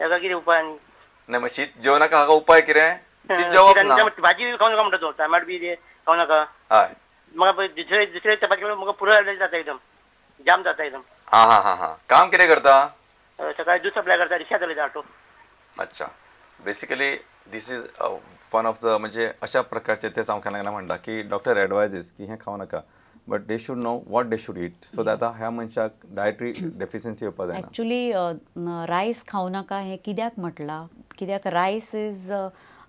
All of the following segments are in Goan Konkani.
हेका कितें उपाय? नाही, मग शीत जेवू नाका हाका उपाय कितें? शीत जेवप ना, भाजी बी खावं नाका म्हणटा तो, टमाट बी खावं नाका. हय, म्हाका दुसरे दुसरे चपाती म्हाका पुरो जाता, एकदम जाम जाता एकदम. हां हां हां हां. काम कितें करता? सकाळी दूध सप्लाय करता, रिक्षा चलयता, ऑटो. अच्छा, basically this is one of the म्हणजे अशा प्रकारचे तेच हांव केन्ना केन्ना म्हणटा की डॉक्टर एडवायजीस की हें खावं नाका, but they should know what they should eat, so that आतां ह्या मनशाक डायटरी डेफिशियन्सी येवपा जायना. एक्चुली रायस खावं नाका हें कित्याक म्हटलां, कित्याक रायस is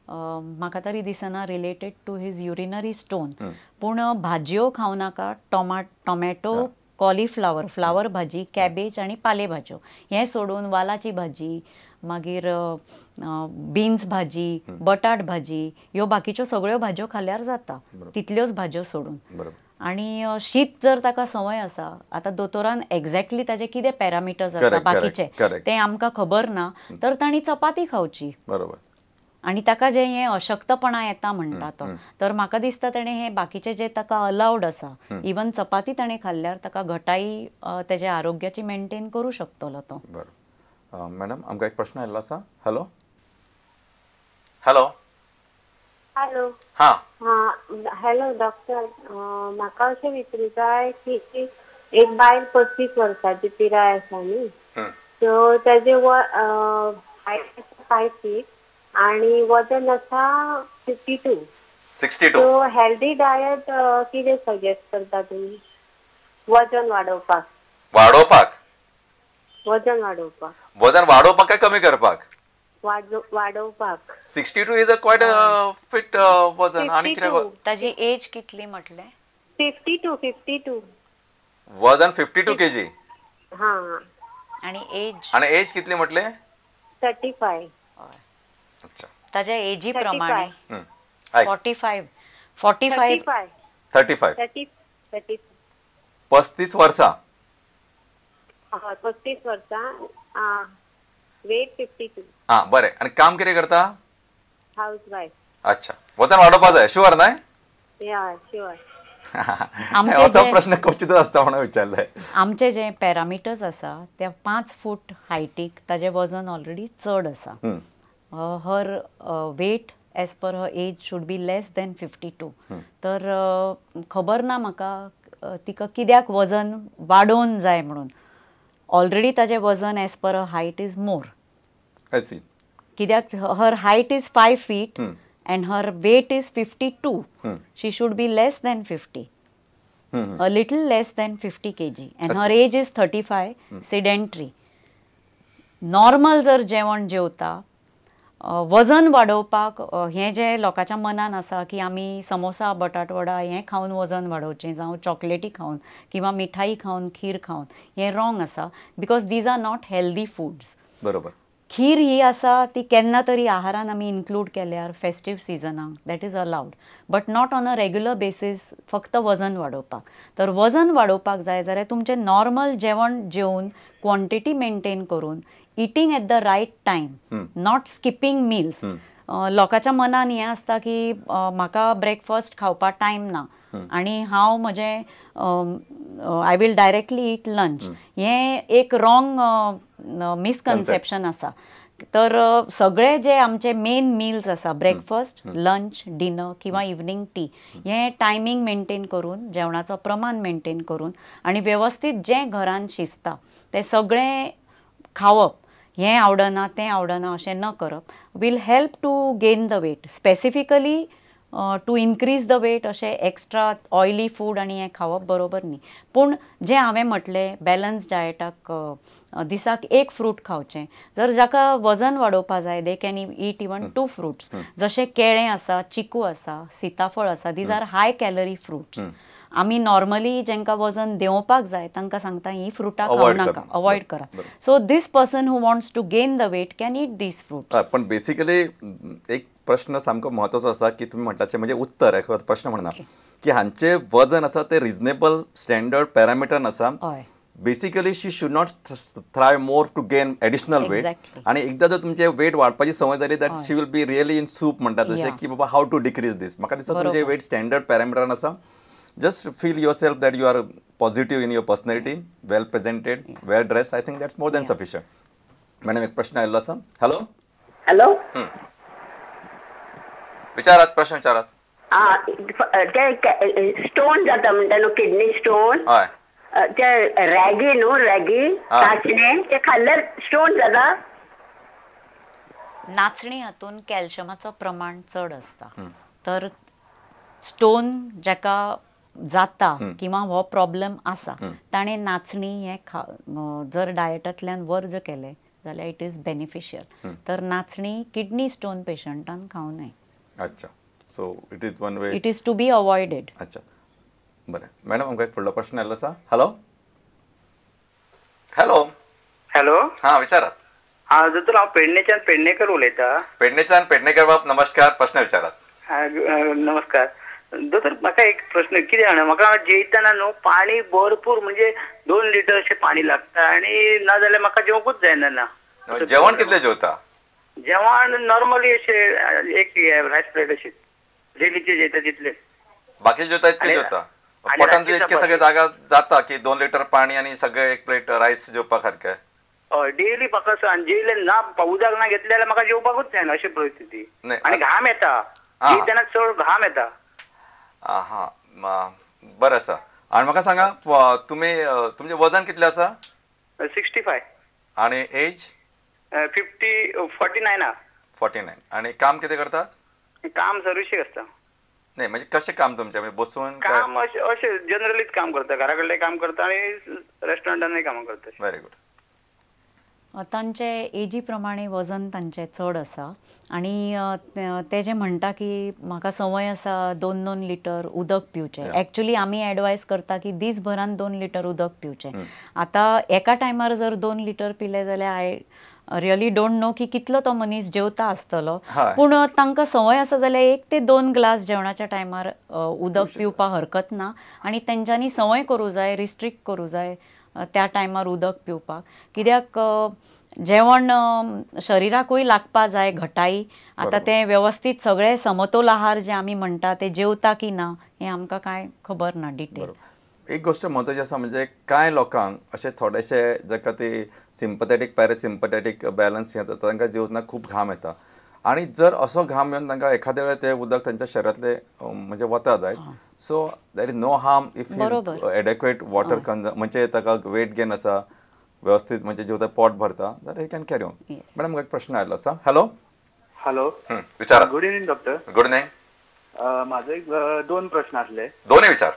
म्हाका तरी दिसना related to his urinary stone. पूण भाजयो खावं नाका, टोमॅटो, कॉलीफ्लावर, फ्लावर भाजी, कॅबेज आनी पाले भाजयो हें सोडून वालाची भाजी, मागीर बीन्स भाजी, बटाट भाजी, ह्यो बाकीच्यो सगळ्यो भाजयो खाल्यार जाता, तितल्योच भाजयो सोडून. आनी शीत जर ताका संवय आसा, आतां दोतोरान एग्जॅक्टली ताजे कितें पॅरामिटर्स आसा बाकीचे ते आमकां खबर ना, तर तांणी चपाती खावची. बरोबर. आनी ताका जें हें अशक्तपणा येता म्हणटा तो, तर म्हाका दिसता ताणें हें बाकीचें जें ताका अलावड आसा, इवन चपाती ताणें खाल्ल्यार ताका घटाई तेज्या आरोग्याची मेंटेन करूं शकतलो तो. बरोबर. मॅडम, आमकां एक प्रश्न आयिल्लो आसा. हॅलो. हॅलो. हॅलो. हां. हां, हॅलो डॉक्टर, म्हाका अशें विचारूंक जाय की एक बायल 35 वर्सांची पिराय आसा न्ही, सो ताजें हायट 5 फीट आणि वजन आसा 52. 62. सो हेल्दी डायट कितें सजेस्ट करता तुमी वजन वाडोवपाक? वाडोवपाक? वजन वाडोवपाक. वजन वाडोवपाक काय कमी करपाक? वाडोवपाक. 62 is a quite fit वजन. आनी कितें ताजी एज कितली म्हटलें? 52. 52. वजन 52 kg. हां. आनी एज? आनी एज कितली म्हटलें? 35. अच्छा. ताज्या एजी प्रमाणे 45 45 35 35 वर्सां. हय, 35 वर्सां, वेट 52. हां, बरें. आनी काम कितें करता? House wife. अच्छा, वजन वाडोवपा जाय, शुअर न्हय? या, शुअर. असो प्रश्न क्वचितच आसता म्हणून विचारलें. आमचे जे पॅरामिटर्स आसा त्या 5 फूट हायटीक ताजें वजन ऑलरेडी चड आसा. Her weight as per her age should be less than 52. तर खबर ना म्हाका तिका कित्याक वजन वाडोवन जाय म्हणून. ऑलरेडी ताजें वजन as per her height is more. I see. कित्याक her height is 5 feet and her weight is 52. She should be less than 50, a little less than 50 kg, and her age is 35, sedentary. Normal जर जेवण जेवता, वजन वाडोवपाक हें जें लोकांच्या मनान आसा की आमी समोसा, बटाटवडा हें खावन वजन वाडोवचें, जावं चॉकलेटी खावन किंवा मिठाई खावन, खीर खावन, हें रॉंग आसा, because these are not healthy foods. बरोबर. खीर ही आसा ती केन्ना तरी आहारान आमी इन्क्लूड केल्यार festive सिजनाक that is allowed, but not on a regular basis फक्त वजन वाडोवपाक. तर वजन वाडोवपाक जाय जाल्यार तुमचें नॉर्मल जेवण जेवन क्वॉन्टिटी मेंटेन करून, eating at the right time, not skipping meals. लोकांच्या मनान हें आसता की म्हाका ब्रेकफास्ट खावपाक टायम ना आनी हांव म्हजें I will directly eat lunch, हें एक रॉंग मिसकन्सेप्शन आसा. तर सगळे जे आमचे मेन मिल्स आसा, ब्रेकफास्ट, लंच, डिनर किंवा इवनींग टी, हें टायमींग मेंटेन करून, जेवणाचो प्रमाण मेंटेन करून आनी वेवस्थीत जें घरान शिजता तें सगळें खावप, हें आवडना तें आवडना अशें न करप, will help to gain the weight. Specifically to increase the weight अशें एक्स्ट्रा ऑयली फूड आनी हें खावप बरोबर न्ही. पूण जें हांवें म्हटलें बॅलन्स डायटाक दिसाक एक फ्रूट खावचें. जर जाका वजन वाडोवपा जाय they can eat even 2 fruits, जशें केळें आसा, चिकू आसा, सीताफळ आसा, these are high calorie fruits. आमी नॉर्मली जांकां वजन देंवोवपाक जाय तांकां सांगता ही फ्रुटां खावं नाका, अवॉयड करा. So this person who wants to gain the weight can eat these fruits. पण बेसिकली एक प्रश्न सामको म्हत्वाचो आसा की तुमी म्हणटाचे म्हणजे उत्तर प्रश्न म्हणना की हांचे वजन आसा ते रिजनेबल स्टँडर्ड पॅरामिटर आसा. Basically she should not try more to gain additional weight. आणि एकदा जर तुमचे वेट वाडपाची संवय जाली that she will be really in soup म्हणटा तशें की बाबा how to decrease दीस. म्हाका दिसता तुमचे वेट स्टँडर्ड पॅरामिटर आसा. Just feel yourself that you are positive in your personality, well presented, well dressed. I think that's more than sufficient. Madam एक प्रश्न आयिल्लो आसा. हॅलो हॅलो, विचारात, प्रश्न विचारात. ते स्टोन जाता म्हणटा न्हू, किडनी स्टोन, ते रॅगी न्हू, रॅगी नाचणे ते खाल्ल्यार स्टोन जाता. नाचणी हातून कॅल्शियमाचो प्रमाण चड आसता, तर स्टोन जाका जाता किंवा हो प्रॉब्लम आसा ताणें नाचणी हे जर डायटांतल्यान वर्ज केलें जाल्यार it is beneficial. तर नाचणी किडनी स्टोन पेशंटान खावं नये. अच्छा, so it is one way, it is to be avoided. अच्छा बरें मॅडम, आमकां एक फुडलो प्रश्न आयिल्लो आसा. हॅलो हॅलो हॅलो, हां विचारात. हां दोतोर, हांव पेडणेच्यान पेडणेकर उलयतां. पेडणेच्यान पेडणेकर बाब नमस्कार, प्रश्न विचारात. नमस्कार दोतोर, म्हाका एक प्रश्न, कितें जाणा, म्हाका जेयतना न्हू पाणी भरपूर म्हणजे 2 लिटर अशें पाणी लागता आनी नाजाल्यार म्हाका जेवंकूच जायना. ना जेवण कितलें जेवता? जेवण नॉर्मली अशें एक रायस प्लेट अशें डेलीचे जेयता तितले, बाकी जेवता इतके जेवता. पोटान इतके सगळे जागा जाता की 2 लिटर पाणी आनी सगळे एक प्लेट रायस जेवपा सारकें? हय, डेली म्हाका आनी जेयलें ना, उदक ना घेतलें जाल्यार म्हाका जेवपाकूच जायना अशी परिस्थिती. आनी घाम येता जेयतना, चड घाम येता. हां बरें आसा. आनी म्हाका सांगा, तुमी तुमचें वजन कितलें आसा? 65. आनी एज? 49 आहा. 49. आनी काम कितें करतात? काम सर्विसीक आसता. नाही म्हणजे कशें काम तुमचें, म्हणजे बसून काम? अशें जनरलीच काम करता, घरा कडलें काम करता आनी रेस्टॉरंटानूय कामां करता. Very good. तांचे एजी प्रमाणे वजन तांचें चड आसा आनी ते जे म्हणटा की म्हाका संवय आसा 2-2 लिटर उदक पिवचें, एक्चुली आमी एडवायज करता की दीसभरान 2 लिटर उदक पिवचें. आतां एका टायमार जर 2 लिटर पिले जाल्यार I really don't know की कितलो तो मनीस जेवता आसतलो, पूण तांकां संवय आसा जाल्यार 1 ते 2 ग्लास जेवणाच्या टायमार उदक पिवपाक हरकत ना आनी तेंच्यांनी संवय करूं जाय, रिस्ट्रिक्ट करूं जाय त्या टायमार उदक पिवपाक. कित्याक जेवण शरिराकूय लागपा जाय घटाई. आतां तें वेवस्थीत सगळें समतोल आहार जे आमी म्हणटा ते जेवता की ना हें आमकां कांय खबर ना डिटेल. एक गोष्ट म्हत्वाची आसा म्हणजे कांय लोकांक अशे थोडेशे जाका ते सिम्पथेटीक पॅरासिम्पथेटीक बॅलन्स जाता, तांकां जेवतना खूब घाम येता आनी जर असो घाम येवन तांकां एखाद्या वेळार तें उदक तांच्या शरिरांतलें म्हणजे वता जायत, so there is no harm if is adequate water consume, म्हणजे ताका वेट गेन आसा व्यवस्थीत, म्हणजे जेवता पोट भरता जाल्यार he can carry on. Madam म्हाका एक प्रश्न आयिल्लो आसा. हॅलो हॅलो, विचारा. Good evening doctor. Good evening. म्हाजो एक 2 प्रश्न आसले. दोनूय विचार.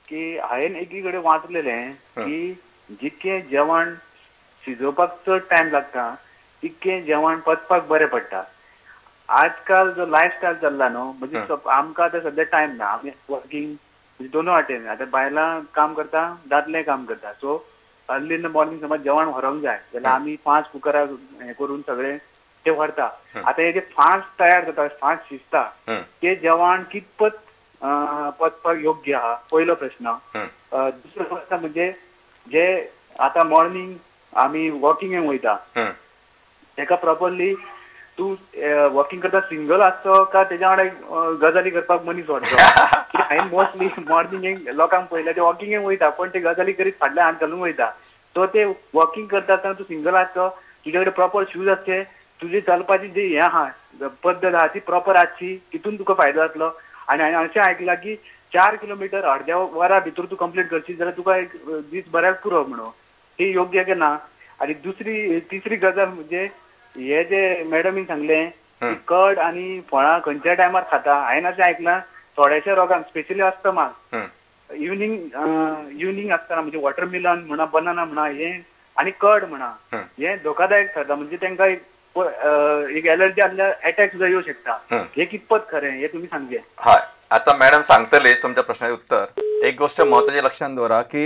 की हांवें एकी कडेन वाचलेलें की जितकें जेवण शिजोवपाक चड टायम लागता तितकें जेवण पचपाक बरें पडटा. आजकाल जो लायफस्टायल चल्ला न्हू, म्हणजे आमकां आतां सद्या टायम ना, आमी वर्किंग म्हणजे दोनूय वाटेन, आतां बायलां काम करता, दादले काम करता, so early in the morning समज जेवण व्हरोंक जाय जाल्यार आमी 5 कुकरां हें करून सगळें ते व्हरता. आतां हे जे फास्ट तयार जाता, फास्ट शिजता, ते जेवण कितपत पचपाक योग्य आहा, पयलो प्रश्न. दुसरो प्रश्न म्हणजे जे आतां मॉर्निंग आमी वॉकिंगेक वयता तेका प्रॉपरली तूं वॉकिंग करता सिंगल आसचो काय तेज्या वांगडा गजाली करपाक मनीस व्हरचो? हांवें मोस्टली मॉर्निंगेक लोकांक पळयल्या ते वॉकिंगेक वयता पण ते गजाली करीत फाटल्यान हात घालून वयता. सो ते वॉकिंग करता आसतना तूं सिंगल आसचो, तुजे कडेन प्रॉपर शूज आसचे, तुजी चलपाची जी हें आहा पद्दत आहा ती प्रॉपर आसची, तितून तुका फायदो जातलो. आनी हांवें अशें आयकलां की 4 किलोमिटर अर्द्या वरा भितर तूं कंप्लीट करशी जाल्यार तुका एक दीस बऱ्याक पुरो म्हणून, ती योग्य की ना? आनी दुसरी तिसरी गजाल म्हणजे हे जे मॅडमीन सांगलें की कड आनी फळां खंयच्या टायमार खाता, हांवें अशें आयकलां थोड्याशा रोगांक स्पेशली अस्थमाक इवनींग इवनींग आसतना म्हणजे वॉटरमिलन म्हणा, बनाना म्हणा, हे आनी कड म्हणा, हे धोकादायक थारता, म्हणजे तांकां एक एलर्जी आसल्यार एटॅक सुद्दां येवं शकता. हे कितपत खरें हे तुमी सांगचें. हय, आतां मॅडम सांगतलीच तुमच्या प्रश्नाचें उत्तर. एक गोश्ट म्हत्वाची लक्षांत दवरा की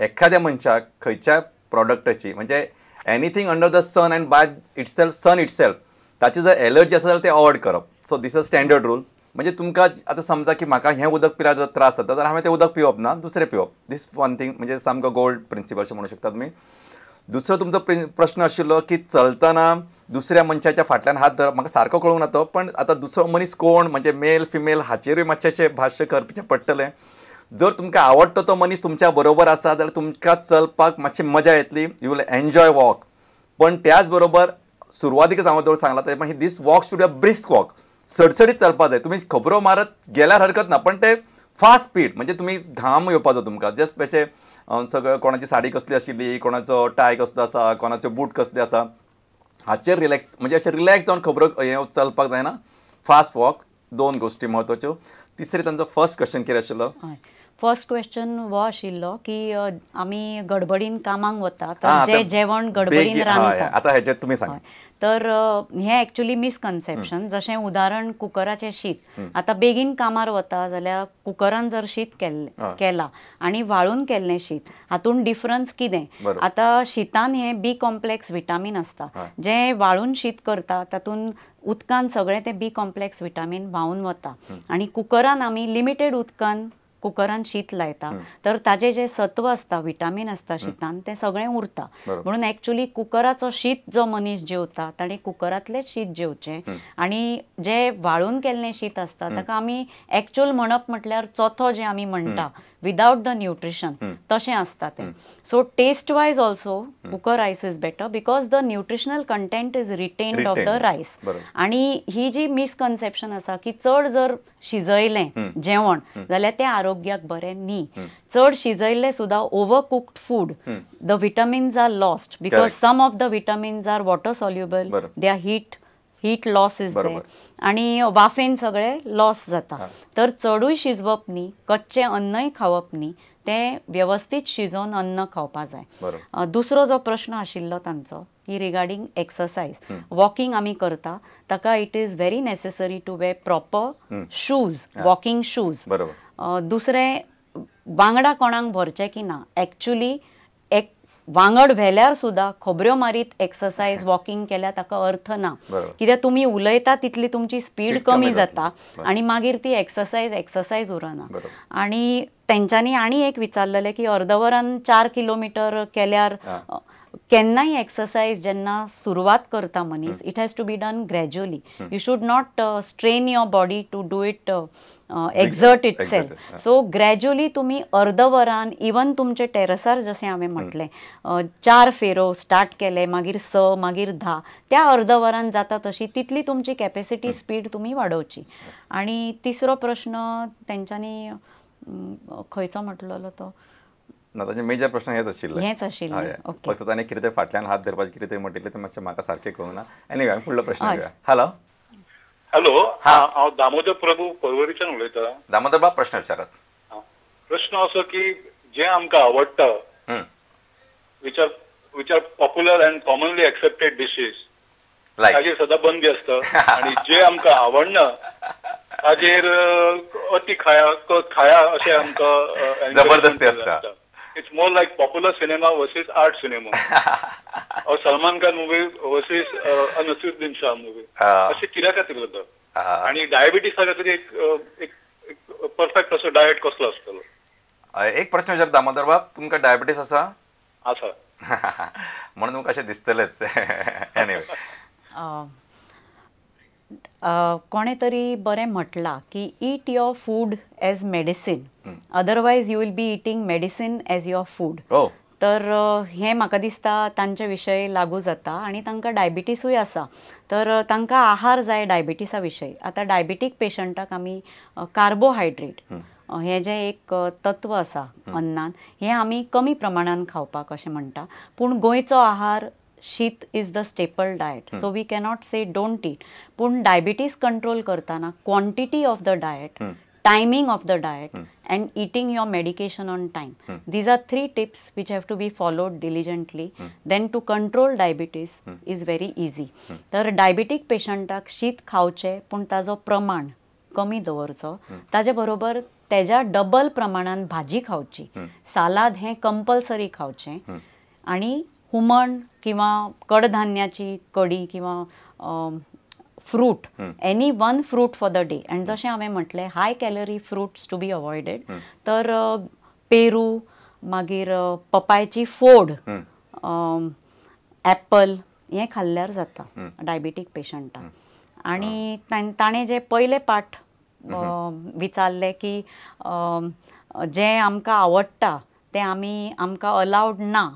एखाद्या मनशाक खंयच्या प्रॉडक्टाची म्हणजे anything under the sun and by itself sun itself ताची जर एलर्जी आसा जाल्यार ते अवॉयड करप. So this is standard rule. म्हणजे तुमकां आतां समजा की म्हाका हें उदक पिल्यार जर त्रास जाता जाल्यार हांवें तें उदक पिवप ना, दुसरें पिवप. दीस वन थींग, म्हणजे सामको गोल्ड प्रिंसिपल अशें म्हणूं शकता तुमी. दुसरो तुमचो प्रश्न आशिल्लो की चलतना दुसऱ्या मनशाच्या फाटल्यान हात धरप, म्हाका सारको कळूंक ना तो, पण आतां दुसरो मनीस कोण म्हणजे मेल फिमेल हाचेरूय मातशें भाश्य करचें पडटलें. जर तुमकां आवडटा तो मनीस तुमच्या बरोबर आसा जाल्यार तुमकां चलपाक मातशी मजा येतली, you will enjoy walk. पण त्याच बरोबर सुरवातीकच हांवें जर सांगलां तें मागीर this walk should a brisk walk, सडसडीत चलपा जाय. तुमी खबरो मारत गेल्यार हरकत ना, पण ते फास्ट स्पीड म्हणजे तुमी घाम येवपाचो तुमकां जस्ट अशें सगळें कोणाची साडी कसली आशिल्ली, कोणाचो टाय कसलो आसा, कोणाचो बूट कसले आसा हाचेर रिलॅक्स म्हणजे अशें रिलॅक्स जावन खबरो हें चलपाक जायना. फास्ट वॉक, दोन गोश्टी म्हत्वाच्यो. तिसरी तांचो फर्स्ट क्वेश्चन कितें आशिल्लो? फर्स्ट क्वेश्चन हो आशिल्लो की आमी गडबडीन कामाक वता तर जे जेवण गडबडीन रांदता, आतां हेचेर तुमी सांगा. तर हें एक्चुअली मिसकन्सेप्शन. जशें उदाहरण कुकराचें शीत, आतां बेगीन कामार वता जाल्यार कुकरान जर शीत केलां आनी वाळून केल्लें शीत हातूंत डिफरन्स कितें? आतां शितान हें बी कॉम्प्लेक्स विटामीन आसता, जें वाळून शीत करता तातूंत उदकान सगळें तें बी कॉम्प्लेक्स विटामीन व्हांवून वता आनी कुकरान आमी लिमिटेड उदकान कुकरान शीत लायता तर ताजे जे सत्व आसता, विटामीन आसता शितान तें सगळें उरता. म्हणून एक्चुअली कुकराचो शीत जो मनीस जेवता ताणें कुकरांतलेंच शीत जेवचें आनी जे वाळून केल्लें शीत आसता ताका आमी एक्चुअल म्हणप म्हटल्यार चोथो जें आमी म्हणटा विदावट the nutrition तशें आसता तें. So taste wise also cooker rice is better because the nutritional content is retained of the rice. आनी ही जी मिसकन्सेप्शन आसा की चड जर शिजयलें जेवण जाल्यार तें आरोग्याक बरें न्ही. चड शिजयल्लें सुद्दां over cooked food the vitamins are lost because some of the vitamins are water soluble, they are heat loss is there आनी वाफेन सगळें लॉस जाता. तर चडूय शिजवप न्ही, कच्चें अन्नय खावप न्ही, तें वेवस्थीत शिजोवन अन्न खावपा जाय. दुसरो जो प्रश्न आशिल्लो तांचो की रिगार्डींग एक्सरसायज, वॉकिंग आमी करता ताका it is very necessary to wear proper shoes, walking shoes. दुसरें वांगडा कोणाक भरचें की ना, एक्चुअली एक वांगड व्हेल्यार सुद्दां खबऱ्यो मारीत एक्सरसायज वॉकिंग केल्यार ताका अर्थ ना, कित्याक तुमी उलयता तितली तुमची स्पीड कमी जाता आनी मागीर ती एक्सरसायज एक्सरसायज उरना. आनी तेंच्यांनी आनी एक विचारलेलें की अर्द वरान 4 किलोमिटर केल्यार केन्नाय एक्सरसायज जेन्ना सुरवात करता मनीस it has to be done gradually. You should not strain your body to do it, exert itself. So gradually तुमी अर्द वरान इवन तुमचे टेरसार जशें हांवें म्हटलें 4 फेरो स्टार्ट केले मागीर 6 मागीर 10, त्या अर्द वरान जाता तशी तितली तुमची कॅपेसिटी स्पीड तुमी वाडोवची. आनी तिसरो प्रश्न तेंच्यांनी खंयचो म्हटलेलो तो? ना, ताजे मेजर प्रश्न हेच आशिल्ले, हेच आशिल्ले. फक्त ताणें कितें तरी फाटल्यान हात धरपाचें कितें तरी म्हटिल्लें तें मातशें म्हाका सारकें कळूंक ना. एनिवे फुडलो प्रश्न घेवया. हॅलो हॅलो, हांव दामोदर प्रभू पर्वरीच्यान उलयतां. दामोदर बाब प्रश्न विचारात. प्रश्न असो की जें आमकां आवडटा which are popular and commonly accepted dishes ताजेर सदां बंदी आसता आनी जे आमकां आवडना ताजेर अति खाया खाया अशें आमकां जबरदस्ती आसता. It's more like popular cinema versus art cinema or Salman Khan movie versus Naseeruddin Shah movie अशें कित्या खातीर जाता? आनी डायबिटीसा खातीर एक परफेक्ट असो डायट कसलो आसतलो? एक प्रश्न विचार दामोदर बाब, तुमकां डायबिटीस आसा? आसा. म्हणून तुमकां अशें दिसतलेंच तें. एनिवे कोणें तरी बरें म्हटलां की eat your food as medicine, otherwise you will be eating medicine as your food. तर हें म्हाका दिसता तांचे विशय लागू जाता आनी तांकां डायबिटीसूय आसा तर तांकां आहार जाय डायबिटीसा विशय. आतां डायबिटीक पेशंटाक आमी कार्बोहायड्रेट हें जें एक तत्व आसा अन्नान हें आमी कमी प्रमाणान खावपाक अशें म्हणटा, पूण गोंयचो आहार शीत is the staple diet, so we cannot say don't eat. पूण डायबिटीज कंट्रोल करतना quantity of the diet, timing of the diet and eating your medication on time, these are 3 tips which have to be followed diligently. Then to control diabetes is very easy. तर डायबिटीक पेशंटाक शीत खावचें पूण ताजो प्रमाण कमी दवरचो, ताजे बरोबर तेज्या डबल प्रमाणान भाजी खावची, सालाद हें कंपल्सरी खावचें आनी हुमण किंवा कडधान्याची कडी किंवा fruit, any one fruit for the day. And जशें हांवें म्हटलें high calorie fruits to be avoided, तर पेरू, मागीर पपायची फोड, एप्पल हें खाल्ल्यार जाता डायबिटीक पेशंटाक. आनी ताणें जे पयले पाठ विचारलें की जें आमकां आवडटा तें आमी आमकां अलावड ना,